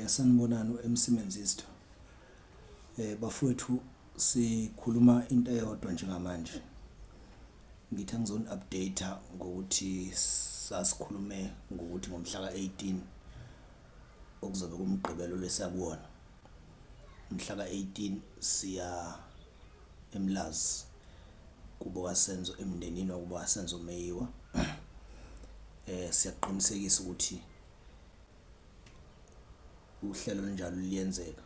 Sanibonani u-MC Menzisto. Bafowethu, sikhuluma into eyodwa njengamanje. Ngithi angizoni-update ngokuthi sasikhulume ngokuthi ngomhla ka-18, okuzobe kumgqibelo lesiya kuwona. Umhla ka-18 siya eMlazi kubo kaSenzo, emndenini wakubo kaSenzo Meyiwa. Siyaqinisekisa ukuthi uhlelo olunjalo liyenzeka.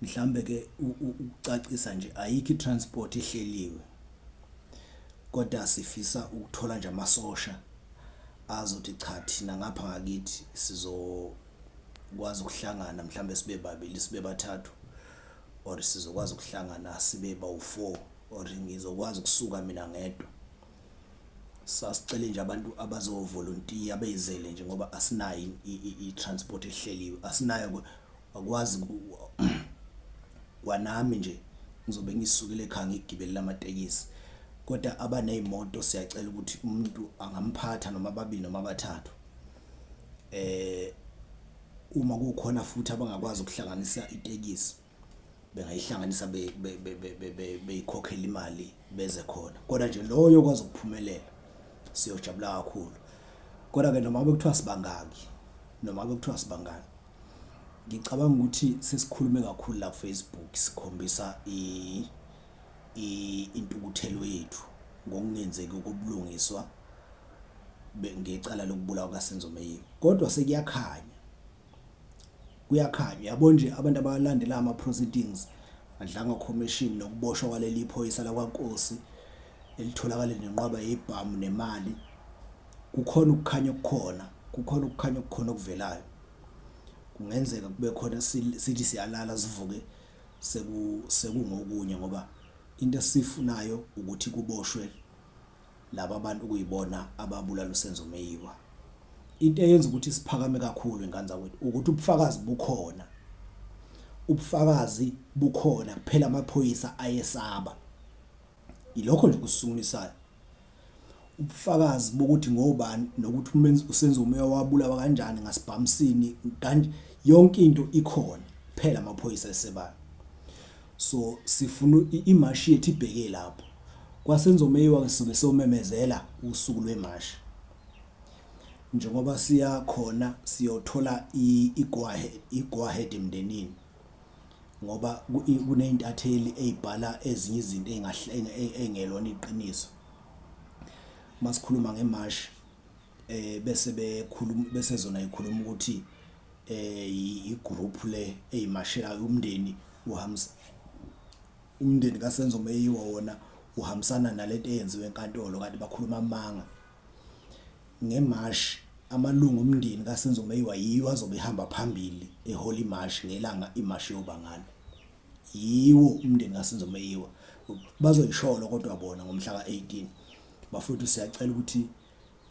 Mhlambe ke ukucacisa nje, ayikho i-transport ehleliwe, kodwa sifisa ukuthola nje amasosha azothi, "Cha, thina ngapha ngakithi sizokwazi ukuhlangana mhlambe sibe babili, sibe bathathu, or sizokwazi ukuhlangana sibe bawu4, or ngizokwazi ukusuka mina ngedwa." Sasicele nje abantu abazovolontiya beyizele nje, ngoba asinayo i-transport ehleliwe, asinayo, akwazi kwanami nje ngizobe ngisukile ekhaya ngigibele amatekisi. Kodwa abanezimoto, siyacela ukuthi umuntu angamphatha noma ababili noma abathathu. Uma kukhona futhi abangakwazi ukuhlanganisa itekisi, bengayihlanganisa, beyikhokhela imali, beze khona. Kodwa nje loyo okwazi ukuphumelela, siyojabula kakhulu. Kodwa ke noma bekuthiwa sibangaki, noma bekuthiwa sibangaki, ngicabanga ukuthi sesikhulume kakhulu la ku Facebook, sikhombisa intukuthelo yethu ngokungenzeki kobulungiswa ngecala lokubulawa kaSenzo Meyiwa. Kodwa sekuyakhanya, kuyakhanya, yabo nje, abantu abalandela ama proceedings Madlanga Commission nokuboshwa kwaleli phoyisa lakwaNkosi elitholakale nenqwaba yebhamu nemali, kukhona ukukhanya okukhona, kukhona ukukhanya okukhona okuvelayo. Kungenzeka kube khona sithi siyalala, sivuke sekungokunye, ngoba into esifunayo ukuthi kuboshwe laba bantu kuyibona ababulala uSenzo Meyiwa. Into eyenza ukuthi siphakame kakhulu, ingane zakwethu, ukuthi ubufakazi bukhona, ubufakazi bukhona kuphela, amaphoyisa ayesaba. Ilokho nje kusisukumisayo, ubufakazi bokuthi ngobani nokuthi umenzi uSenzo Meyiwa wabulawa kanjani, ngasibhamusini kanje, yonke into ikhona, phela amaphoyisa esebayo. So sifuna imashi yethu ibheke lapho kwaSenzo Meyiwa ke. Sizobe siyomemezela usuku lwemashi njengoba siya khona, siyothola i-go ahead emndenini, ngoba kuney'ntatheli ey'bhala ezinye izinto ey'ngelona iqiniso. Masikhuluma ngemashi, bese bekhuluma, bese zona ikhuluma ukuthi igroup le eyimashelayo umndeni uhambisa, umndeni kaSenzo Meyiwa wona uhambisana nalento eyenziwe enkantolo, kanti bakhuluma amanga. Ngemashi, amalungu omndeni kaSenzo Meyiwa yiwo azobe ehamba phambili ehola imashi ngelanga imashi yoba ngalo. Yiwo umndeni kaSenzo Meyiwa, bazoyisholo kodwa bona ngomhla ka-18. Bafowethu, siyacela ukuthi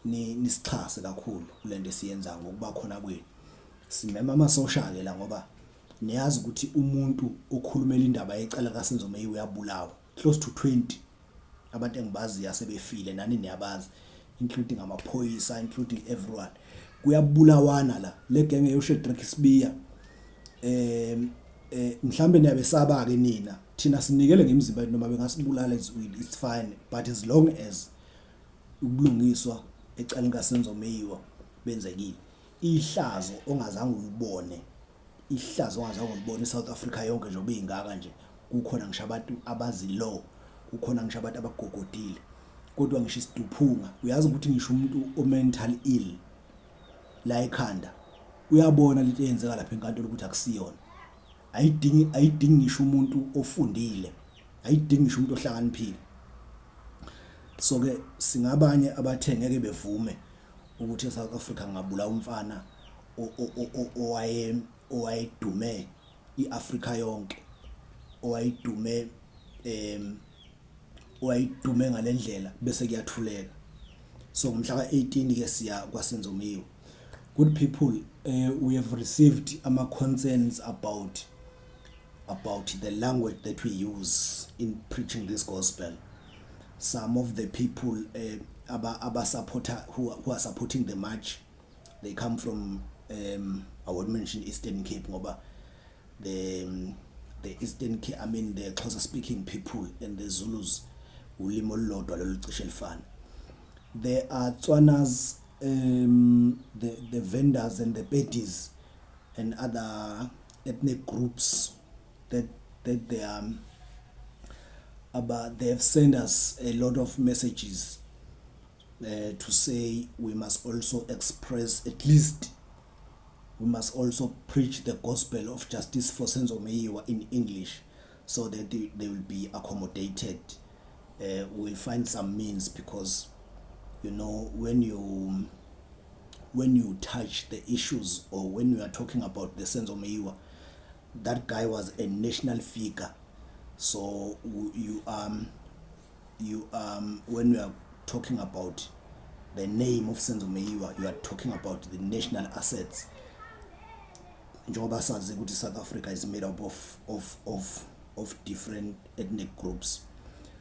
nisixhase kakhulu kulento esiyenzayo ngokuba khona kwenu. Simema amasosha-ke la, ngoba niyazi ukuthi umuntu okhulumela indaba yecala kaSenzo Meyiwa uyabulawa. Close to 20 abantu engibaziyo asebefile, nani niyabazi, including amaphoyisa, including everyone. Kuyabulawana la, le genge yoShedrick Sibiya. Mhlambe niyabesaba ke nina, thina sinikele ngemizimba yethu, noma bengasibulala, it's fine, but as long as ubulungiswa ecaleni kaSenzo Meyiwa benzekile. Ihlazo ongazange ulibone, ihlazo ongazange ulibone eSouth Africa yonke njengoba ingaka nje, kukhona ngisho abantu abazi law, kukhona ngisho abantu abagogodile, kodwa ngisho isiduphunga uyazi ukuthi ngisho umuntu o-mental ill la ekhanda uyabona lento eyenzeka lapha enkantolo ukuthi akusiyona. Ayidingi ngisho umuntu ofundile, ayidingi ngisho umuntu ohlakaniphile. So ke singabanye abathe ngeke bevume ukuthi eSouth Africa ngabula umfana owayedume iAfrika yonke, owayedume ngalendlela, bese kuyathuleka. So ngomhla ka-18 ke siya kwaSenzo Meyiwa. Good people, we have received ama concerns about the language that we use in preaching this gospel. Some of the people aba supporter who are supporting the march, they come from I won't mention Eastern Cape ngoba the Eastern Cape, I mean the Xhosa speaking people and the Zulus, ulimi olulodwa lolu cishe lifana. There are Tswanas, the Vendas and the Pedis and other ethnic groups that they are about. They have sent us a lot of messages to say we must also express, at least we must also preach the gospel of justice for Senzo Meyiwa in English so that they will be accommodated. We'll find some means because when you touch the issues or when you are talking about the Senzo Meyiwa, that guy was a national figure. So you when you are talking about the name of Senzo Meyiwa, you are talking about the national assets. Njengoba sazi ukuthi South Africa is made up of different ethnic groups,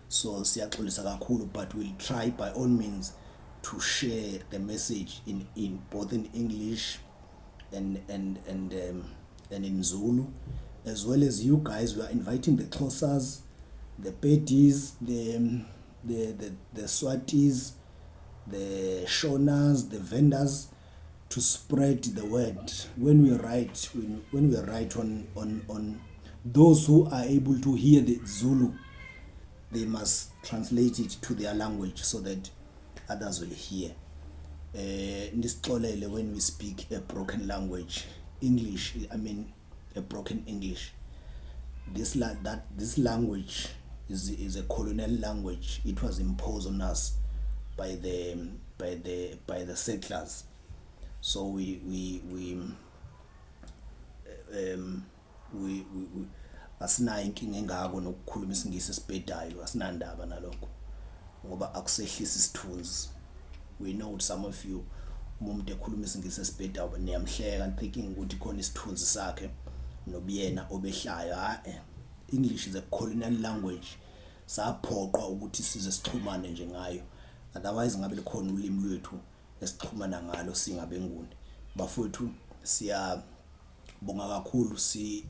so siyaxolisa kakhulu, but we'll try by all means to share the message in both in English and in Zulu, as well as you guys. We are inviting the Xhosas, the Pedis, the Swatis, the Shonas, the Vendas to spread the word. When we write on those who are able to hear the Zulu, they must translate it to their language so that others will hear. Nisixolele when we speak a broken language, English, I mean a broken English. This language is a colonial language. It was imposed on us by the settlers, so we asinayo inkinga engako nokukhuluma isingisi esibhedayo. Asinandaba nalokho ngoba akusehlisa isithunzi. We know some of you, uma umuntu ekhuluma isingisi esibhedayo niyamhleka, thinking ukuthi khona isithunzi sakhe nobuyena obehlayo. Hayi, English is a colonial language. Saphoqwa ukuthi size sixhumane nje ngayo, otherwise ngabe likhona ulimi lwethu esixhumana ngalo singabenguni. Bafowethu, siyabonga kakhulu.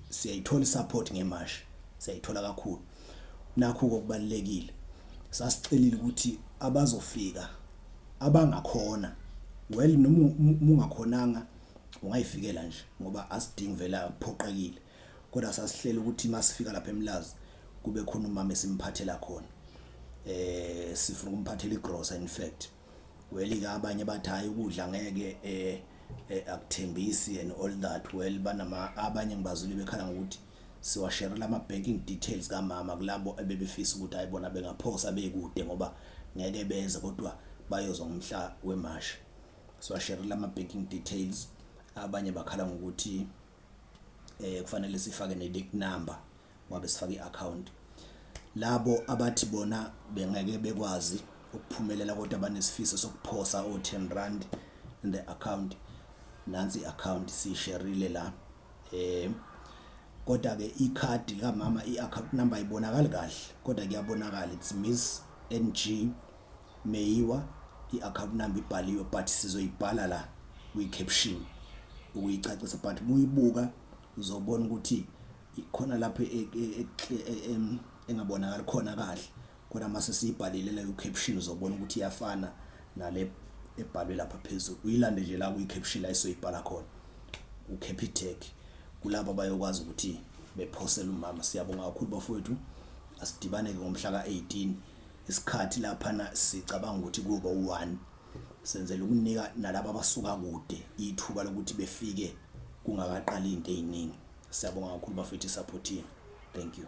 Siyayithola isupport ngemashi, siyayithola kakhulu. Nakho okubalekile, sasicelile ukuthi abazofika abangakhona, well, noma ungakhonanga ungayifikela nje ngoba asidingi vele, aphoqekile, kodwa sasihlela ukuthi masifika lapha eMlazi kube khona umama esimphathela khona. Sifuna ukumphathela igrosa in fact. Well ke, abanye bathi hayi, ukudla ngeke, akuthembisi and all that. Well, banama abanye ngibazwile bekhala ngokuthi siwasharela ama banking details kamama kulabo ebebefisa ukuthi ayibona bengaphosa bekude ngoba ngeke beze kodwa bayozwa ngomhla wemashi. Siwasharela ama banking details. Abanye bakhala ngokuthi kufanele sifake ne link number ngoba sifake iaccount. Labo abathi bona bengeke bekwazi ukuphumelela kodwa banesifiso sokuphosa o10 rand in the account, nansi iaccount siyisharile la. Kodwa ke ikhadi likamama, iaccount number ayibonakali kahle kodwa kuyabonakala, it's Miss NG Meyiwa. I-account number ibhaliwe, but sizoyibhala la kwi-caption ukuyicacisa, but muyibuka uzobona ukuthi khona lapho engabonakali khona kahle, kodwa mase siyibhalile leyo caption uzobona ukuthi iyafana nale ebhalwe lapha phezulu. Uyilande nje la kwi-caption la isoyibhala khona uCapitec kulabo abayokwazi ukuthi bephosele umama. Siyabonga kakhulu bafowethu. Asidibane ke ngomhla ka-18. Isikhathi laphana sicabanga ukuthi kuba u1, senzela ukunika nalabo abasuka kude ithuba lokuthi befike kungakaqali into eziningi. Siyabonga kakhulu bafethu, support yenu. Thank you.